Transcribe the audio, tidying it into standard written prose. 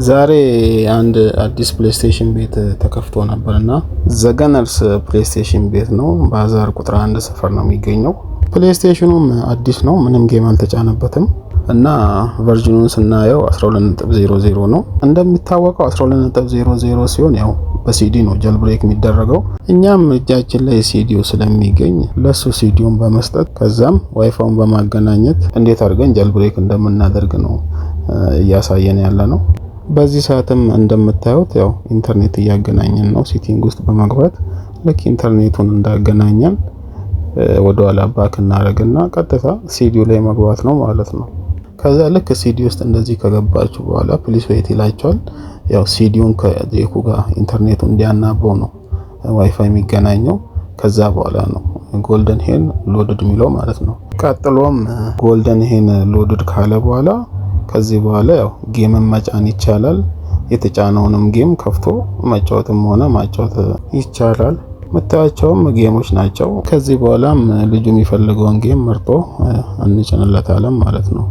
ዛሬ አንድ አዲስ PlayStation ቤት ተከፍቶ ነበር እና ዘገነርስ PlayStation ቤት ነው። ባዛር ቁጥር 1 ሰፈር ነው የሚገኘው። PlayStation ኑም አዲስ ነው፣ ምንም game አልተጫነበትም እና version ኑን ስናየው 12.00 ነው። እንደሚታወቀው 12.00 ሲሆን ያው በሲዲ ነው jailbreak የሚደረገው። እኛም እጃችን ላይ ሲዲው ስለሚገኝ ለሱ ሲዲውን በመስጠት ከዛም ዋይፋውን በማገናኘት እንዴት አድርገን jailbreak እንደምናደርግ ነው እያሳየን ያለ ነው። በዚህ ሰዓትም እንደምታዩት ያው ኢንተርኔት እያገናኘን ነው። Setting ውስጥ በመግባት ልክ ኢንተርኔቱን እንዳገናኘን ወደ ኋላ back እናደርግና ቀጥታ ሲዲው ላይ መግባት ነው ማለት ነው። ከዛ ልክ ሲዲ ውስጥ እንደዚህ ከገባችሁ በኋላ "Please wait" ይላችኋል። ያው ሲዲውን ከዴኩ ጋር ኢንተርኔቱ እንዲያናበው ነው ዋይፋይ የሚገናኘው። ከዛ በኋላ ነው Golden Hen loaded የሚለው ማለት ነው። ቀጥሎም Golden Hen loaded ካለ በኋላ ከዚህ በኋላ ያው game ን መጫን ይቻላል። የተጫነውንም game ከፍቶ መጫወትም ሆነ ማጫወት ይቻላል። የምታያቸውም game ኦች ናቸው። ከዚህ በኋላም ልጁ የሚፈልገውን game መርጦ እንጭንለታለን ማለት ነው።